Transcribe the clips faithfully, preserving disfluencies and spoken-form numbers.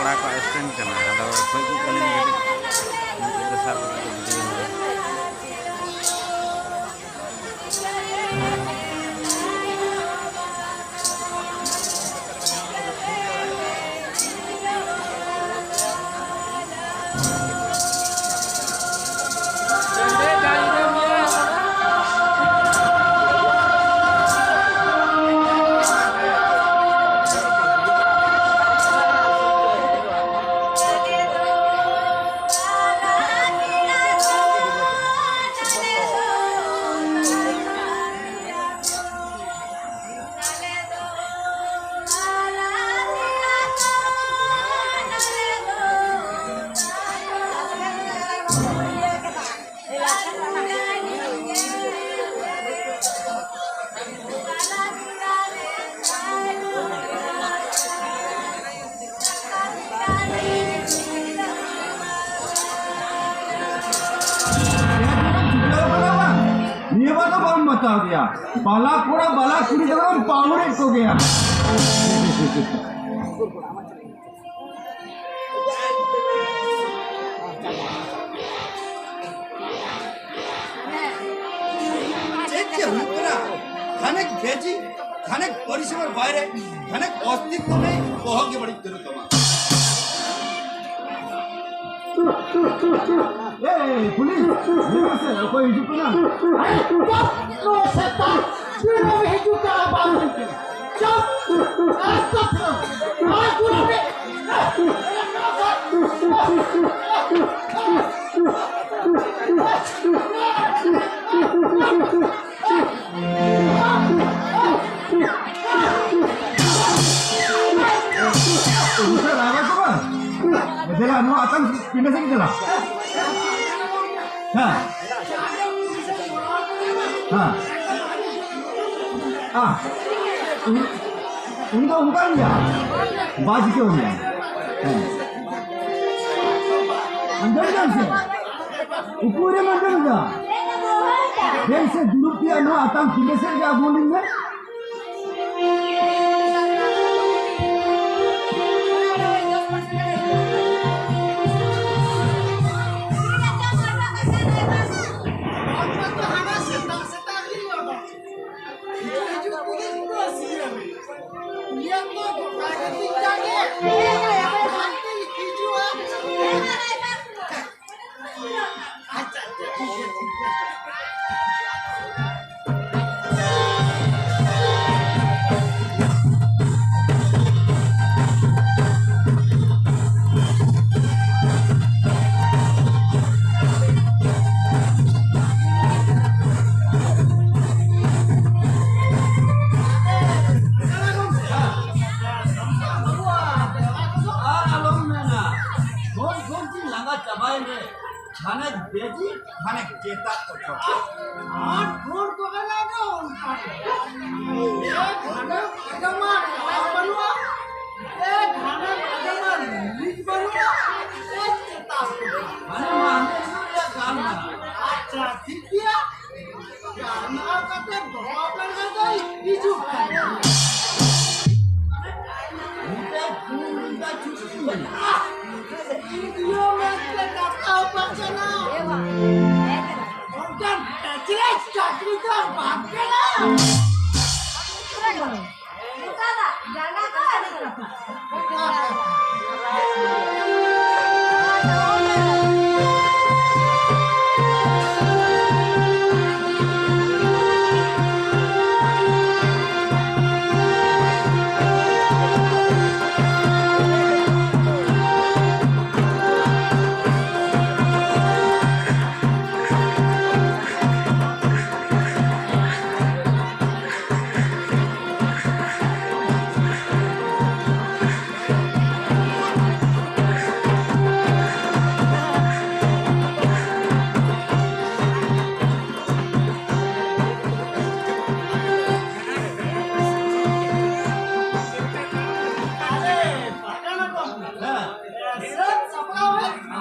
ᱠᱚᱲᱟ ᱠᱚᱣᱟᱜ stand ᱠᱟᱱᱟ, ᱟᱫᱚ ᱠᱷᱚᱡ ᱠᱚ ᱠᱟᱹᱞᱤᱧ ᱠᱟᱹᱴᱤᱡ ᱢᱤᱫ ᱫᱚ ᱥᱟᱵ ᱠᱟᱛᱮ ᱠᱚ video ᱧᱚᱜᱟ᱾ ᱱᱤᱭᱟᱹ ᱵᱟᱨ ᱫᱚ ᱵᱟᱢ ᱵᱟᱛᱟᱣ ᱜᱮᱭᱟ᱾ ᱵᱟᱞᱟ ᱠᱚᱲᱟ, ᱵᱟᱞᱟ ᱠᱩᱲᱤ ᱫᱚᱢ ᱯᱟᱹᱣᱲᱮᱫ ᱠᱚᱜᱮᱭᱟ᱾ ᱪᱮᱫ ᱪᱮᱫ ᱦᱩᱭᱩᱜ ᱠᱟᱱᱟ? ᱠᱷᱟᱱᱮᱠ ᱵᱮᱡᱤ, ᱠᱷᱟᱱᱮᱠ ᱯᱚᱨᱤᱥᱮᱵᱟᱨ ᱵᱟᱭᱨᱮ, ᱠᱷᱟᱱᱮᱠ ᱚᱥᱛᱤᱛᱛᱚ ᱱᱮᱭ, ᱵᱚᱦᱚᱜ ᱜᱮ ᱵᱟᱹᱲᱤᱡ ᱩᱛᱟᱹᱨᱚᱜ ᱛᱟᱢᱟ᱾ ᱮᱭ, ᱯᱩᱞᱤᱥ, ᱦᱤᱡᱩᱜ ᱢᱮᱥᱮ, ᱚᱠᱚᱭ ᱦᱤᱡᱩᱜ ᱠᱟᱱᱟ? ᱟᱨᱮ, ᱪᱩᱯ! ᱱᱚᱣᱟ ᱥᱮᱛᱟ ᱛᱤᱱᱟᱹᱜ ᱦᱤᱡᱩᱜ ᱠᱟᱱᱟ ᱵᱟᱝ ᱦᱤᱡᱩᱜ ᱠᱟᱱᱟ? ᱪᱩᱯ! ᱟᱨᱮ, ᱪᱩᱯ! ᱟᱨᱮ, ᱪᱩᱯ! ᱩᱱᱠᱩ ᱨᱟᱭᱵᱟᱨ ᱠᱚ ᱵᱟᱝ? ᱫᱮᱞᱟ, ᱱᱚᱣᱟ ᱟᱛᱟᱝ ᱯᱤᱸᱰᱟᱹ ᱥᱮᱫ ᱜᱮ ᱫᱮᱞᱟ᱾ ᱦᱮᱸ᱾ ᱦᱮᱸ᱾ ᱟ, ᱩᱱᱤ, ᱩᱱᱤ ᱫᱚ ᱚᱱᱠᱟᱱ ᱜᱮᱭᱟ᱾ ᱵᱟᱭ ᱪᱤᱠᱟᱹᱣ ᱜᱮᱭᱟ᱾ ᱦᱮᱸ᱾ ᱟᱸᱡᱚᱢ ᱫᱟᱢ ᱥᱮ? ᱩᱠᱩᱨᱮᱢ ᱟᱸᱡᱚᱢ ᱮᱫᱟ? ᱫᱮᱱ ᱥᱮ ᱫᱩᱲᱩᱵ ᱯᱮᱭᱟ, ᱱᱚᱣᱟ ᱟᱛᱟᱝ ᱯᱤᱸᱰᱟᱹ ᱥᱮᱫ ᱜᱮ ᱟᱹᱜᱩ ᱟᱹᱞᱤᱧ ᱢᱮ᱾ ᱟᱨ ᱟᱞᱚᱢ ᱢᱮᱱᱟ, ᱜᱷᱚᱱ ᱜᱷᱚᱱ ᱛᱤᱧ ᱞᱟᱸᱜᱟ ᱪᱟᱵᱟᱭᱮᱱ ᱨᱮ, ᱜᱷᱟᱱᱮ ᱵᱮᱡᱤ, ᱜᱷᱟᱱᱮ ᱪᱮᱛᱟᱜ ᱠᱚ ᱪᱚ᱾ ᱟᱨ ᱜᱷᱚᱱ ᱠᱚ ᱮᱱᱟ ᱫᱚ ᱚᱱᱠᱟ ᱜᱮ᱾ ᱮ ᱜᱷᱟᱱᱮ ᱟᱸᱡᱚᱢᱟ, ᱪᱟᱞᱟᱣ ᱵᱟᱹᱱᱩᱜᱼᱟ᱾ ᱮ ᱜᱷᱟᱱᱮ ᱟᱸᱡᱚᱢᱟ, ᱨᱤᱞᱤᱡᱽ ᱵᱟᱹᱱᱩᱜᱼᱟ᱾ ᱮ ᱪᱮᱛᱟᱜ ᱠᱚ ᱪᱚ᱾ ᱦᱟᱱᱮ ᱢᱟ ᱦᱟᱱᱮ ᱤᱫᱩ ᱨᱮᱭᱟᱜ ᱜᱟᱱ ᱢᱮᱱᱟᱜᱼᱟ᱾ ᱟᱪᱪᱷᱟ, ᱴᱷᱤᱠ ᱜᱮᱭᱟ᱾ ᱜᱟᱞᱢᱟᱨᱟᱣ ᱠᱟᱛᱮ ᱫᱚᱦᱚ ᱵᱮᱲᱟ ᱫᱚᱭ ᱦᱤᱡᱩᱜ ᱠᱟᱱᱟ᱾ ᱱᱤᱛᱚᱜ ᱯᱷᱳᱱ ᱨᱮᱭᱟᱜ ᱪᱷᱩᱴᱤ ᱢᱮᱱᱟᱜᱼᱟ᱾ ᱤᱧ ᱫᱚ ᱢᱮᱱᱛᱮ ᱠᱟᱛᱷᱟ ᱵᱟᱝ ᱠᱟᱱᱟ᱾ ᱚᱱᱠᱟᱱ ᱴᱟᱪᱨᱮ ᱪᱟᱹᱠᱨᱤ ᱫᱚ ᱵᱟᱝ ᱠᱟᱱᱟ᱾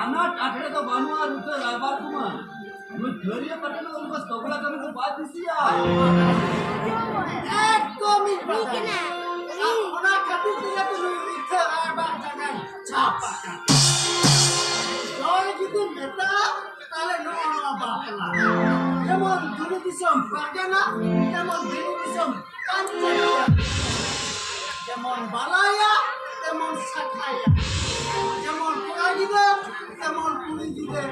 ᱟᱱᱟᱴ ᱟᱴᱨᱮ ᱫᱚ ᱵᱟᱹᱱᱩᱜᱼᱟ ᱨᱩᱴᱟᱹ ᱨᱟᱭᱵᱟᱨ ᱠᱚᱢᱟ᱾ ᱱᱩᱭ ᱛᱷᱟᱹᱨᱤᱭᱟᱹ ᱯᱟᱴᱮᱞ ᱫᱚ ᱩᱱᱠᱩ ᱛᱚᱜᱲᱟ ᱠᱟᱹᱢᱤ ᱠᱚ ᱵᱟᱭ ᱠᱩᱥᱤᱭᱟᱜᱼᱟ᱾ ᱮᱠᱫᱚᱢ ᱤᱧ ᱵᱟᱰᱟᱭᱟ᱾ ᱟᱨ ᱚᱱᱟ ᱠᱷᱟᱹᱛᱤᱨ ᱛᱮᱜᱮ ᱛᱚ ᱱᱩᱭ ᱨᱩᱴᱟᱹ ᱨᱟᱭᱵᱟᱨ ᱡᱟᱭᱜᱟᱧ ᱪᱷᱟᱯ ᱟᱠᱟᱫ᱾ ᱱᱚᱜᱼᱚᱭ ᱡᱩᱫᱤᱢ ᱢᱮᱛᱟᱜᱼᱟ, ᱛᱟᱦᱞᱮ ᱱᱚᱜᱼᱚ ᱱᱚᱣᱟ ᱵᱟᱯᱞᱟ᱾ ᱡᱮᱢᱚᱱ ᱫᱤᱞᱤ ᱫᱤᱥᱚᱢ ᱯᱟᱨᱜᱟᱱᱟ, ᱡᱮᱢᱚᱱ ᱫᱤᱞᱤ ᱫᱤᱥᱚᱢ ᱯᱟᱧᱪᱮᱛ᱾ ᱡᱮᱢᱚᱱ ᱵᱟᱞᱟᱭᱟ, ᱛᱮᱢᱚᱱ ᱥᱟᱠᱷᱟᱭᱟ᱾ ᱡᱮᱢᱚᱱ ᱠᱚᱲᱟ ᱜᱤᱫᱟᱹᱨ, ᱛᱮᱢᱚᱱ ᱠᱩᱲᱤ ᱜᱤᱫᱟᱹᱨ᱾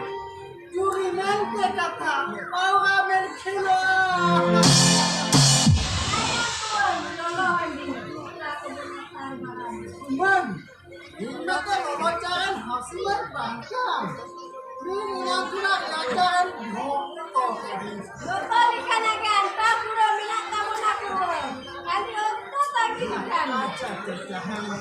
ᱪᱩᱨᱤ ᱢᱮᱱᱛᱮ ᱠᱟᱛᱷᱟ, ᱯᱟᱣᱨᱟ ᱢᱮᱱ ᱠᱷᱮᱞᱳ᱾ ᱵᱟᱝ, ᱤᱧ ᱢᱟᱛᱚ ᱞᱚᱞᱚ ᱪᱟ ᱨᱮᱱ ᱦᱟᱹᱥᱩᱞ ᱵᱟᱝ ᱠᱟᱱ᱾ ᱤᱧ ᱚᱱᱟ ᱠᱷᱚᱱᱟᱜ ᱨᱮᱭᱟᱲ ᱪᱟ ᱨᱮᱱ ᱵᱷᱚᱠᱛᱚ ᱠᱟᱱᱟᱹᱧ᱾ ᱡᱚᱛᱚ ᱞᱮᱠᱟᱱᱟᱜ ᱜᱮ ᱟᱱᱴᱟ ᱯᱩᱨᱟᱹ ᱢᱮᱱᱟᱜ ᱛᱟᱵᱚᱱᱟ ᱠᱚ᱾ ᱠᱷᱟᱹᱞᱤ ᱚᱠᱛᱚ ᱛᱟᱺᱜᱤ ᱞᱮᱠᱷᱟᱱ᱾ ᱟᱪᱪᱷᱟ, ᱟᱪᱪᱷᱟ, ᱟᱪᱪᱷᱟ, ᱦᱮᱸ, ᱢᱟ᱾